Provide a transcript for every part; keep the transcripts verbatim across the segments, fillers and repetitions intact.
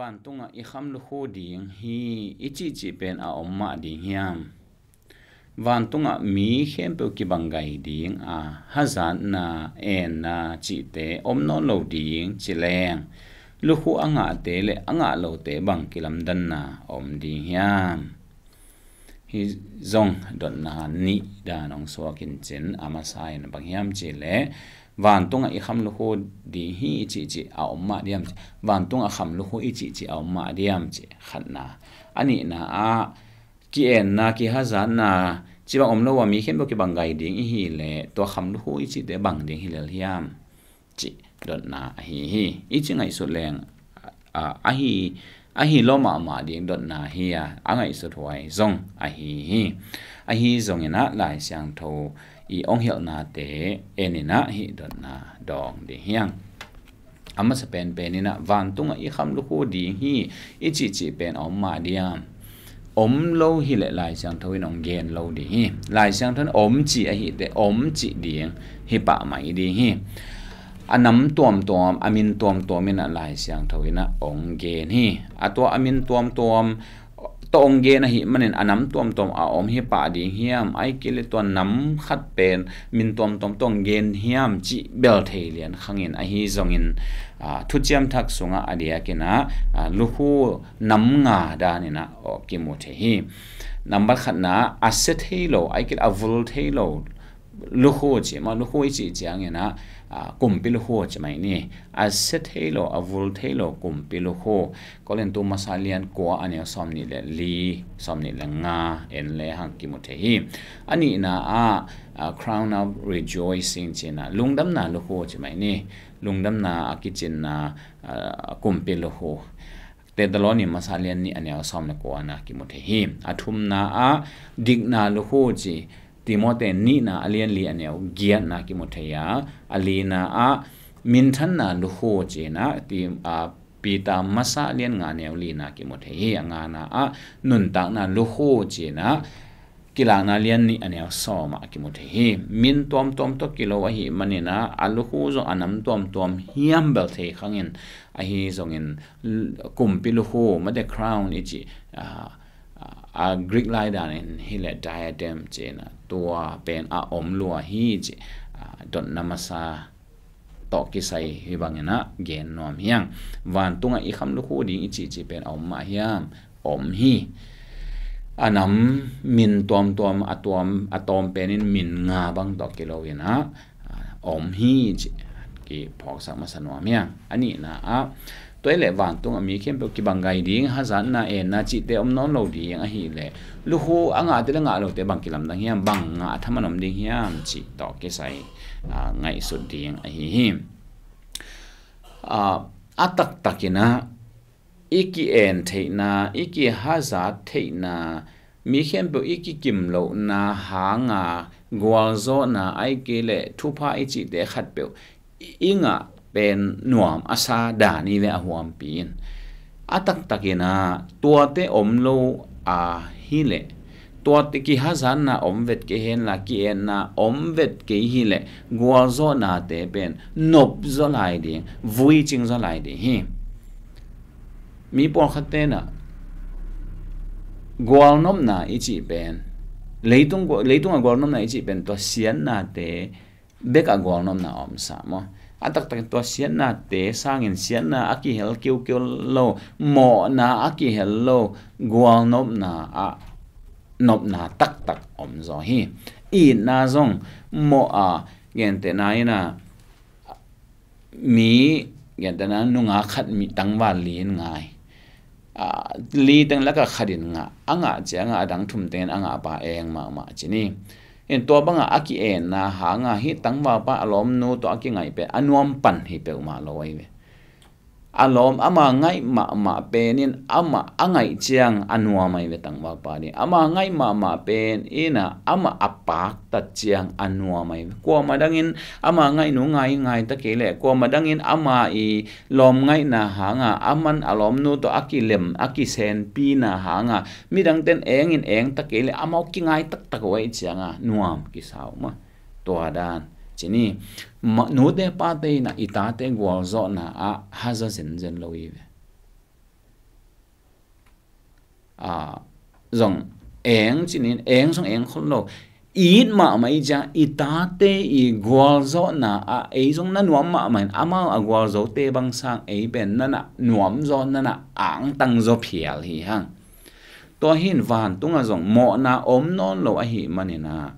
Vantungah i kham lukhu ding hi i cihcih pen a om mah ding hiam? Vantungah mi khempeuh kibang gai ding a, hazatna, enna cihte om nawn lo ding ci leng, lukhu a ngahte le a ngah lote bang kilamdanna om ding hiam? Hi zong dotna nih dan hong suak in cin, a masa in bang hiam cih leh, vantungah i kham lukhu ding hi i cihcih a om mah diam cih, vantungah kham lukhu i cihcih a om mah diam cih khatna. A nihna ah, ki-enna, kihazatna cih bang om lo a, mi khempeuh kibang gai ding i hi leh, tua kham lukhu i cihte bang ding hi lel hiam? Cih dotna ahi hi. I ci ngaihsut leng, a, ahi, ahi lo mahmah ding dotna hi a, a ngaihsut huai zong ahi hi. Ahi zongin ah Lai Siangtho i ong hilhnate en in ah hih dotna dawng ding hiang. A masa penpen in ah vantungah i kham lukhu ding hi i cihcih pen a om mah diam? Om lo hi leh Lai Siangtho in hong gen lo ding hi. Lai Siangtho in om ci ahi teh om ci ding hi pah mai ding hi. A nam tuamtuam, a min tuamtuam in ah Lai Siangtho in ah hong gen hi. A tua a min tuamtuam tawh hong gen ahi manin a nam tuamtuam a om hi pah ding hiam, ai kei leh tua nam khat pen min tuamtuam tawh hong gen hiam cih bel thei lian khang in, ahi zongin, a, thuciam thak sungah a diakin ah, a, lukhu nam nga dan in ah, aw, kimu thei hi. Nambat khatna, a sia thei lo, ai kei leh a vul thei lo lukhu ci mah, lukhu i cih ciangin ah, a, kumpi lukhu ci mai ni. A sia thei lo, a vul thei lo kumpi lukhu. Korintu masa lian kua a neu sawm nih le li, sawm nih le nga en lehang kimu thei hi. A nihna ah, a, crown of rejoicing ci in ah, lungdamna lukhu ci mai ni. Lungdamna a kicinna, a, kumpi lukhu. Thessaloni masa lian nih a neu sawm le kua na kimu thei hi. A thumna ah dikna lukhu ci, Timoti nihna a lian li a neu giatna kimu thei a, a lina ah minthanna lukhu ci in ah, ti, a, Peter masa lian nga a neu lina kimu thei hi. A ngana ah nuntakna lukhu ci in ah, Kilakna lian nih a neu sawm ah kimu thei hi. Min tuamtuam tawh kilo ahi manin ah, a lukhu zong a nam tuamtuam hiam bel thei khang in, ahi zongin l-, kumpi lukhu, mate crown i cih, a, a, a Greek lai dan in hi leh diadem ci in ah, tua pen a om lua hi cih, a, dotna masa tawh kisai hi bangin ah gen nuam hiang. Vantungah i kham lukhu ding i cihcih pen a om mah hiam? Om hi. A nam min tuamtuam, a tuam, a tawm penin min nga bang tawh kilo in ah, a, om hi cih kiphawksak masa nuam hiang. A nihna ah, tua hi leh vantungah mi khempeuh kibang gai ding, hazatna, enna cihte om nawn lo ding ahi leh, lukhu a ngahte le ngah lote bang kilamdang hiam, bang ngah thaman om ding hiam cih tawh kisai, a, ngaihsut ding ahi hi. A, a taktak in ah i ki-en theihna, i kihazat theihna, mi khempeuh i kikim lohna hanga gualzawhna, ai kei leh thupha i cihte khatpeuh i ngah pen nuam a sa dan hi ve, a huampi in. A taktak in ah tuate om lo a hi leh, tuate kihazatna om vet kei hen la, ki-enna om vet kei hi leh, gualzawhnate pen nop zaw lai ding, vuicing zaw lai ding hi. Mi pawlkhatte in ah gualnopna i cih pen, leitung gua-, leitungah gualnopna i cih pen tua siatnate bekah gualnopna a omsa maw? A taktak in tua siatnate sangin siatna a kihel kiukiu lo, mawhna a kihel lo, gualnopna ah nopna taktak om zaw hi. Itna zong mawh a, gentehna in ah, mi, gentehna nungak khat mi tangval li in ngai. A, li teng lakah khat in ngah, a ngah ciangah a dang thum tengin a ngahpa eng mahmah ci ni. In tua bangah a ki-enna hangah hih tangvalpa a lawmnu tawh a kingaih pen a nuam pan hi peuhmah lo ahi ve. A lawm ama ngaih mahmah pen in amah a ngaih ciang a nuam ahi ve, tangvalpa ding. Ama ngaih mahmah pen in ah amah a paktat ciang a nuam ahi ve. Kuamah dangin ama ngaihnu ngai, ngai ta kei leh, kuamah dangin ama i lawm ngaihna hanga, aman a lawmnu tawh a kilem, a kisenpihna hanga, midangte in eng in eng ta kei leh, amau kingai taktak uh ahih cianga nuam kisa uh mah. Tua dan ci ni. Ma-, nute pate in ah i tate gualzawhna ah haza zenzen lo hi ve. a, zong eng cinin, eng zong eng khol lo. It mahmah i ciang, i tate i gualzawhna ah ei zong na nuam mahmah in, amau a gualzote bang sang ei pen na na nuam zaw, na na angtang zaw phial hi hang. Tua hi in vantungah zong mawhna om nawn lo ahih manin ah,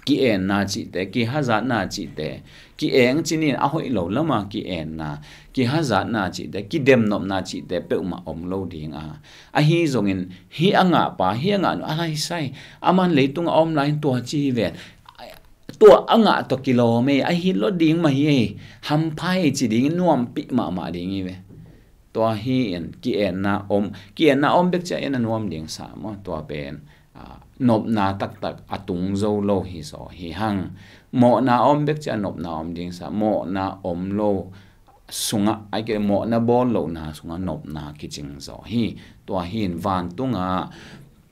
ki-enna cihte, kihazatna cihte, ki-eng cinin a hoih lo lama ki-enna, kihazatna cihte, kidemnopna cihte peuhmah om lo ding a, ahi zongin hih a ngahpa, hih a ngahnu a laisai, aman leitungah a om lai-in tua ci hi ven, tua a ngah tawh kilawm ei, ahi lo ding mah hi ei, hampha ei ci dingin nuampih mahmah ding hi ve. Tua hi in ki-enna om, ki-enna om bek ciah en a nuam ding sa maw, tua pen, a, nopna taktak a tung zo lo hi zaw hi hang. Mawhna om bek ciah nopna om ding sa, mawhna om lo sungah, ai ke mawhna bawl lohna sungah nopna kicing zaw hi. Tua hi in vantungah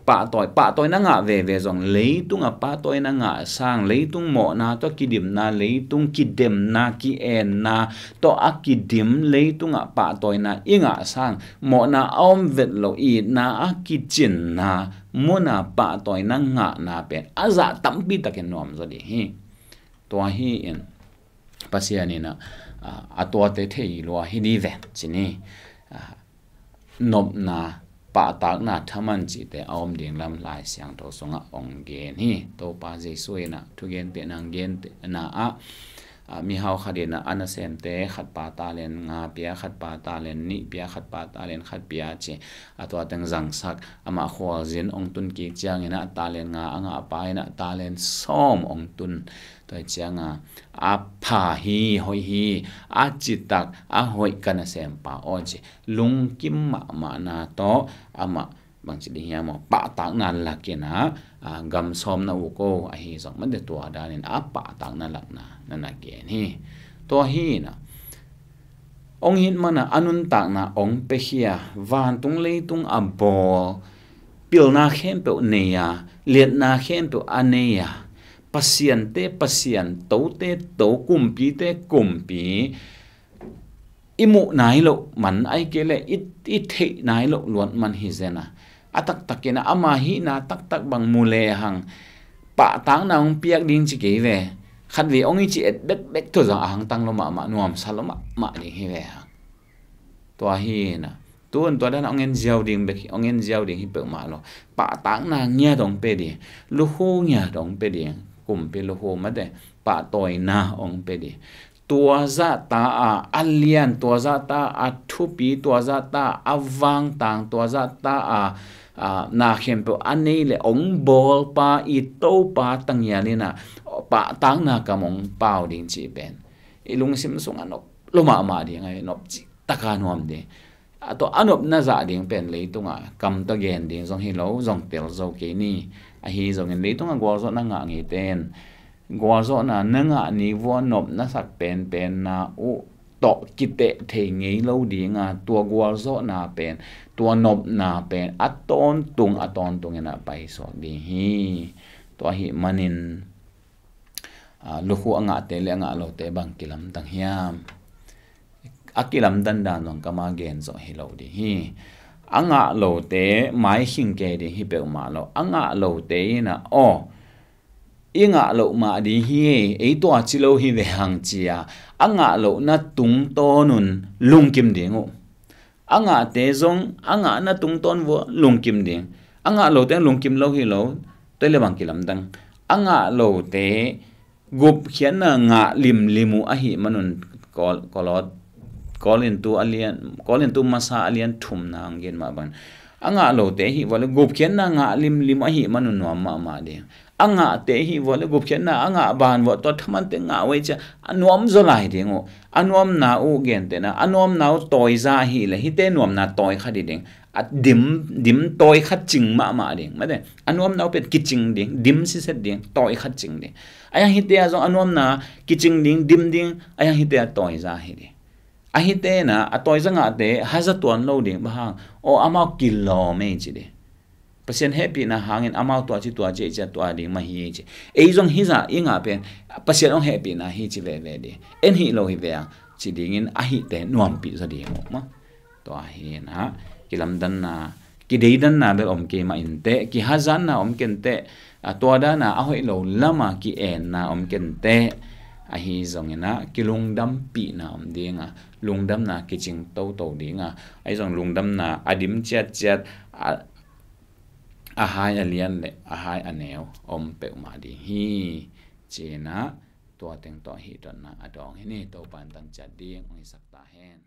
pahtawi, pahtawi na ngah veve zong, leitungah pahtawi na ngah sang, leitung mawhna tawh kidimna, leitung kidemna, ki-enna tawh a kidim, leitungah pahtawina i ngah sang, mawhna a om vet lo, itna a kicinna muna pahtawina ngahna pen a zah tampi takin nuam zaw ding hi. Tua hi in Pasian in a, a, a tuate thei lua hi ding ve, ci ni. A, nopna, pahtakna, thaman cihte a om ding lam Lai Siangtho sungah hong gen hi. Topa Jesuh in a thugente nang gente na ah, a, mihau khat in a, a nasemte khatpa talent nga pia, khatpa talent nih pia, khatpa talent khat pia ci. A tua teng zangsak, amah khualzin hong tun kik ciangin a talent nga a ngahpa in a talent sawm hong tun. Tua hi cianga, a pha hi, hoih hi, a citak, a hoih ka nasempa aw ci. Lungkim mahmahna tawh amah bangci ding hiam maw, pahtakna lakin a, a, gam sawm na uk o, ahi zong mate tua danin a pahtakna lakna na na gen hi. Tua hi in a, hong it mana a nuntakna hong piakhia, vantung leitung a bawl, pilna khempeuh nei a, liatna khempeuh a nei a, pasiante Pasian, tote To, kumpite Kumpi, i muh nai loh man, ai ke le i, i theih nai loh luat man hi zen a, a taktakin a ama hihna taktak bang mu lehang pahtakna hong piak ding ci kei ve. Khatvei hong i ci et bekbek tawh zong a hangtang lo mahmah, nuamsa lo mahmah ding hi ve hang. Tua hi na, tun tua dan hong en ziau ding bek, hong en ziau ding hi peuhmah lo. Pahtakna ngiat hong pe ding, lukhu ngiat hong pe ding, kumpi lukhu mate, pahtawina hong pe ding. Tua zahta a, a lian, tua zahta a thupi, tua zahta a vangtang, tua zahta a, a, na khempeuh a nei le hong bawlpa i Topa tangial in a, pahtakna kam hong pau ding cih pen i lungsim sungah nop lo mahmah ding a, nop cih taka nuam ding. A tua a nopna zah ding pen leitungah kam tawh gen ding zong hi lo, zong tel zo kei ni. Ahi zongin leitungah gualzawhna ngah ngeite in gualzawhna na ngah ni vua nopna sak penpenna uh tawh kiteh thei ngei lo ding a, tua gualzawhna pen, tua nopna pen a tawntung, a tawntung in a paisuak ding hi. Tua ahih manin, a, lukhu a ngahte le a ngah lote bang kilamdang hiam? A kilamdan dan zong kama gen zawh hi lo ding hi. A ngah lote maikhing kei ding hi peuhmah lo. A ngah lote in a, aw, i ngah loh mah ding hi, ei tua ci lo hi ve hang ci a, a ngah lohna tungtawn un lungkim ding uh. A ngahte zong a ngahna tungtawn vua lungkim ding. A ngah lote lungkim lo hi lo, tua le bang kilamdang. A ngah lote gupkhiatna ngah limlim uh ahih manun, Kol-, Kolot-, Korintu a lian, Korintu masa a lian thumna hong gen mah bang. A ngah lote hih vua le gupkhiatna ngah limlim uh ahih manun nuam mahmah ding. A ngahte hih vua le gupkhiatna a ngah ban vua tua thamante ngah uh ei cia a nuam zaw lai ding uh. A nuamna uh gentehna, a nuamna uh tawiza ahih le hihte nuamna tawi khat hi ding. A dim, dim tawi khat cing mahmah ding. Mate, a nuamna uh pen kicing ding, dim siset ding, tawi khat cing ding. A yang hihte a zong a nuamna kicing ding, dim ding, a yang hihte a tawiza hi ding. A hihte na, a tawiza ngahte haza tuan lo ding, bang hang, aw, amau kilawm ei ci ding. Pasian hehpihna hangin amau tua ci tua ci ei cia tua ding mah hi ei ci. Ei zong hizah i ngah pen Pasian hong hehpihna hi ci veve ding. En hih lo hi ve ang ci dingin a hihte nuampih zaw ding uh mah. Tua hi na, kilamdanna, kideidanna bel om kei mah inteh, kihazatna om kei inteh, a tua dana a hoih lo lama ki-enna om kei inteh, ahi zongin ah kilungdampihna om dinga, lungdamna kicing toto dinga, ahi zong lungdamna a dim ciatciat, a, a hai a lian le a hai a neu om peuhmah ding hi. Ci-in ah tua teng tawh hih dotna a dawng hi ni. Topa in tang ciat ding hong hisak ta hen.